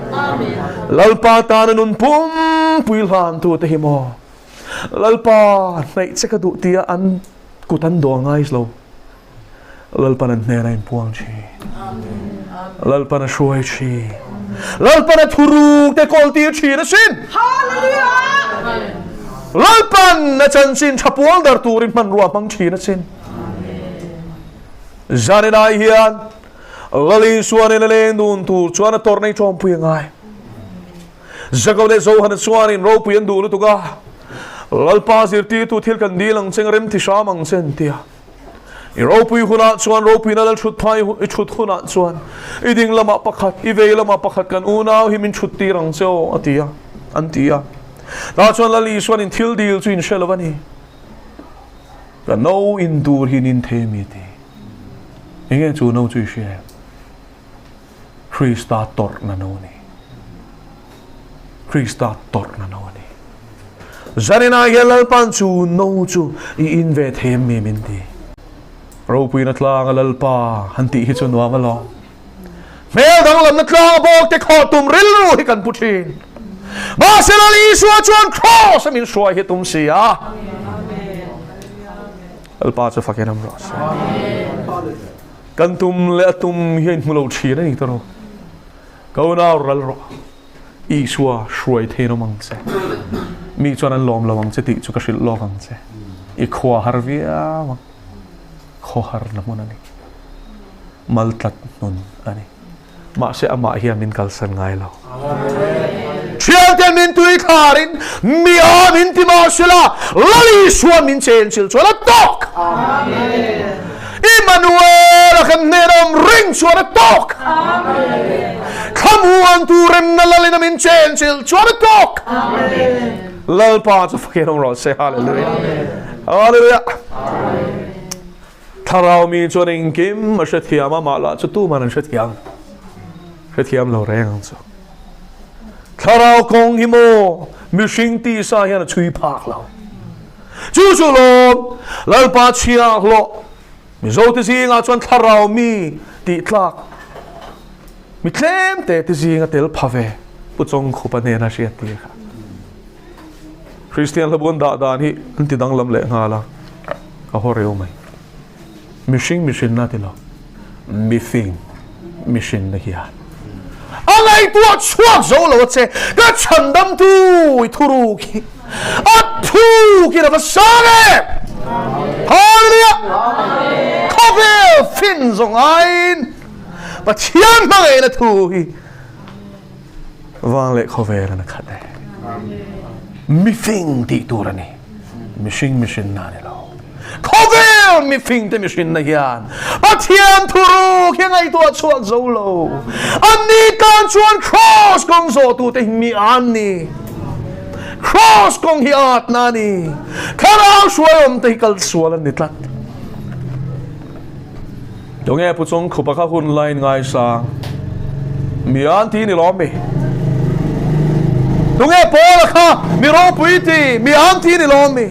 Lalpa tana nun pumpui hlantu te hi maw? Lalpa hnaih che ka duh tia an kut an dawh ngai lo. Lalpan an hnenah inpuang thin. Lalpan a hruai thin. Lalpan a thuruk te kawl tir thin asin. Lalpan a chanchin tha pual dar turin hmanrua hmang thin asin. Zaninai hian Lal Isua nena leng dun tur chuan a tawrh nei tawmpui a ngai. Jakob leh Johana chuanin ropui an duh lutuk a, Lalpa zirtirtu thil kan dil ang che, rem ti hram ang che an ti a. I ropui hunah chuan ropuina lal thut phai i thut hunah chuan i ding lamah pakhat, i vei lamah pakhat kan unau hi min thut tir ang che aw a ti a, an ti a. Tah chuan Lal Isuanin thil dil chu in hre lo a ni. Ka no in tur hi nin thei mi ti. Enge chu no chu i hria em? Krista tawrhna no a ni. Krista tawrhna no a ni. Zaninah hian Lalpan chu no chu i in ve thei em mi min ti. Ropuina tlanga Lalpa han tih hi chu nuam alawm. Hmel danglamna tlanga bawk te khawh tum rilru hi kan pu thin. Mahse Lal Isua chuan Kraws a min hruai hi tum si a. Lalpa chu fakin awm rawh se. Kan tum leh a tum hi a inhmu lo thin a ni tawh. Ka unau ral rawh. Isua hruai thein awm ang che. Mi chuan an lawm lo ang che tih chu ka hrilh lawk ang che. I khua har viau ang. Khaw harna hmun a ni. Mal tlat hmun a ni. Mahse amah hian min kalsan ngai lo. Thiante min tui thlarin mi a min ti mahsela Lal Isua min chenchilh chuan a tawk. Immanuel a kan hnen a awm reng chuan a tawk. Thlamuan tu remna Lalin a min chenchilh chuan a tawk. Lalpa chu fakin awm rawh se. Hallelujah. Hallelujah. Thlarau mi chuan engkim a hrethiam a, mah lah chu tuman an hrethiam hrethiam lo reng ang chu. Thlarau kawng hi maw mihring tisa hian a chhui phak lo. Chu chu lawm Lalpa chhiah hlawh Mizote zingah chuan thlarau mi tih tlak. Mi tlem te te zinga tel pha ve Pu Chawngkhupa hnena hriattir kha. Kristian hlabu an dah dan hi an ti danglam leh nghal a, a haw reu mai. Mihring mihrinna ti lo, mifing mihrinna hian a ngaihtuah chhuak zo lo a che. Ka chhandamtu i thuruk hi a thukin a va sang em! Hallelujah! Khawvel fin zawng aiin Pathian hmangaihna thu hi Vang leh khawvel an a khat e. Mifing tih tur a ni. Mihring mihrinna a ni lo. Khawvel mifing te mihrinna hian Pathian thuruk hi a ngaihtuah chhuak zo lo. Anni tan chuan Kraws kawng zawhtute hi mi an ni. Kraws kawng hi atna a ni. Thlarau hruaiawmte hi kalsual an ni tlat. Tunge Pu Chawngkhupa kha hun lain ngaisang mi an ti ni lawm mi? Tunge Paula kha mi ropui ti mi an ti ni lawm mi?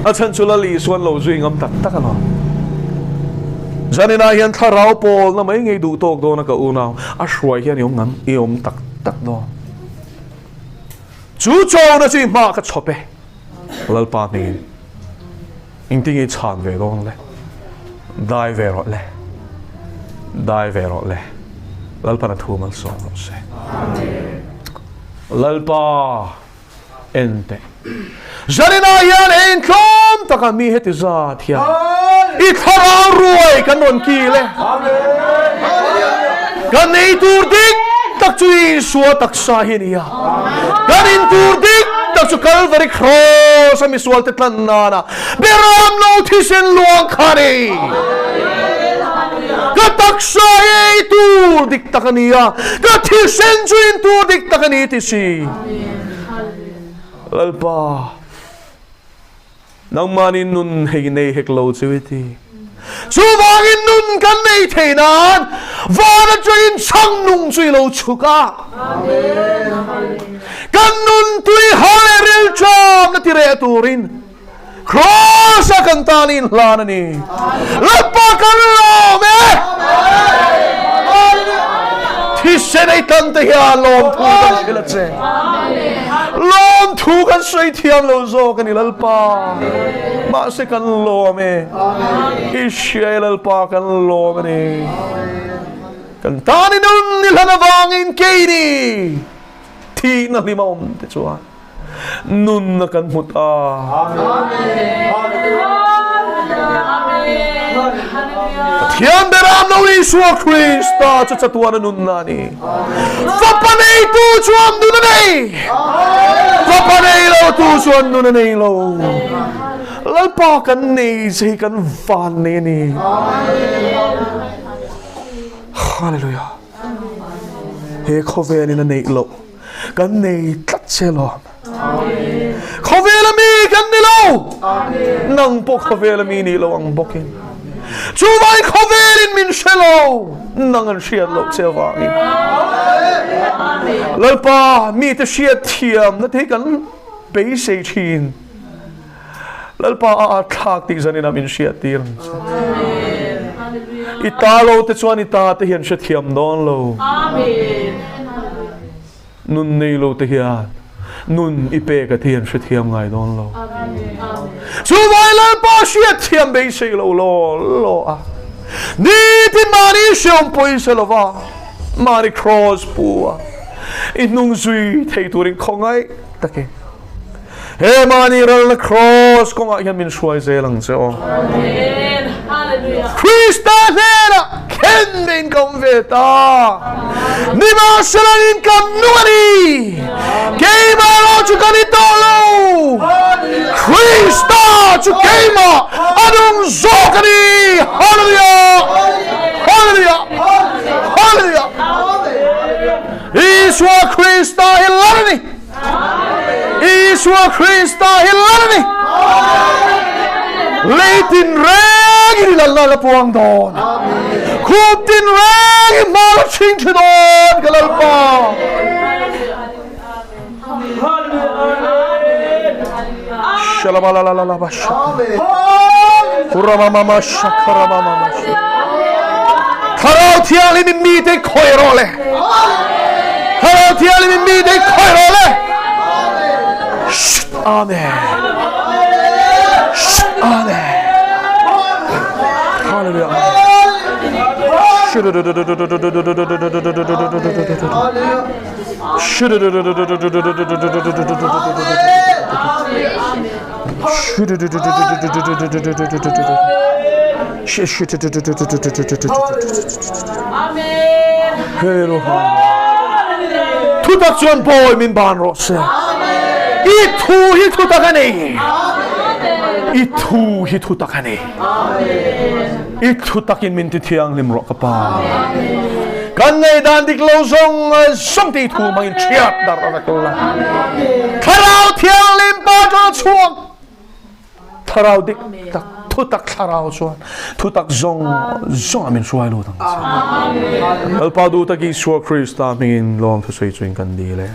A chhan chu Lal Isuan lo zui ngam tak tak alawm. Zaninah hian thlarau pawlna mai ngei duh tawk dawn a ka unau, a hruai hian i awm ngam, i awm tak tak dawn. Chu chona chu i hmaah ka chhawp e, Lalpa hmingin. Engtin nge i chhan ve dawn le? Dai ve rawh le. Dai ve rawh le. Lalpan a thu malsawm rawh se. Lalpa en teh. Zaninah hian ei intlawm taka mi heti zat hian i thlarau ruai kan rawn kil e. Kan ei tur dik tak chu Isua taksa hi a ni a. Kan in tur dik tak chu Kalvari Kraws a misual te tlan nana beram lo thisen luang kha a ni. Ka taksa hi ei tur dik tak a ni a, ka thisen chu in tur dik tak a ni ti si. Lalpa. Nangmahni nun hei nei hek lo chu i ti. Chuvangin nun kan nei thei nan van atangin chhang nung chu i lo chhuk a. Kan nun tui ha leh rilṭam na ti reh turin Kraws-a kan tan i inhlan a ni. Lalpa kan lawm e! Thisen ei tan te hian lawmthu kan hrilh a che. Lawmthu kan sawi thiam lo zawk a ni Lalpa. Mahse kan lawm e. I hria e Lalpa kan lawm a ni. Kan tan i nun i hlan avangin keini thihna hlim a awm te chuan nunna kan hmu ta. Pathian beram lo Isua Krista chu chatuana nunna a ni. Fapa neitu chuan nun a nei. Fapa nei lo tu chuan nun a nei lo. Lalpa kan nei che hi kan van nei a ni. Hallelujah. He khawvelin a neih loh. Kan nei tlat che lawm. Khawvela mi kan ni lo. Nang pawh khawvela mi nih lo ang bawkin. Chuvai khawvelin min hre lo. Nang an hriat loh che avangin. Lalpa mite hriat thiamna te hi kan beisei thin. Lalpa a at thlak tih zanin ah min hriat tir ang che. I ta lo te chuan i ta te hian hrethiam dawn lo. Nun nei lo te hian nun i pek a te hian hrethiam ngai dawn lo. Chuvai Lalpa hriatthiam beisei lo law law a. Nitin mahni hreawm pawisa lova mahni kraws pu a i hnung zui thei turin khawngaih takin. He mahni ralna kraws kawngah hian min hruai zel ang che aw. Krista hnenah khen vein ka awm ve ta. Nimahsela in ka nung a ni. Keimah erawh chu ka ni tawh lo. Krista chu keimah a nung zawk a ni. Hallelujah! Hallelujah! Hallelujah! Isua Krista hi lal a ni. Isua Krista hi lal a ni. Lei tinreng in i lalna la puang dawn. Khup tinreng i hma la chhing thi dawn ka Lalpa. Shalabalalalaba shaka. Kuramamama shakaramamama shaka. Thlarau Thianghlimin mite khawih rawh le. Thlarau Thianghlimin mite khawih rawh le. Amen. Amen. Hallelujah. Thutak chuan bawi min ban rawh se. I thu hi thutak a ni. I thu hi thutak a ni. I thutakin min ti thianghlim rawh ka pa. Kan ngaihdan dik lo zawng zawng te i thu hmangin ṭhiat darh a vek la. Thlarau Thianghlim pa ṭang a chhuak. Thlarau dik tak, thutak thlarau chuan thutak zawng zawng ah min hruai lut ang che. Lalpa duh tak Isua Krista hmingin lawmthu sawi chuin kan dil e.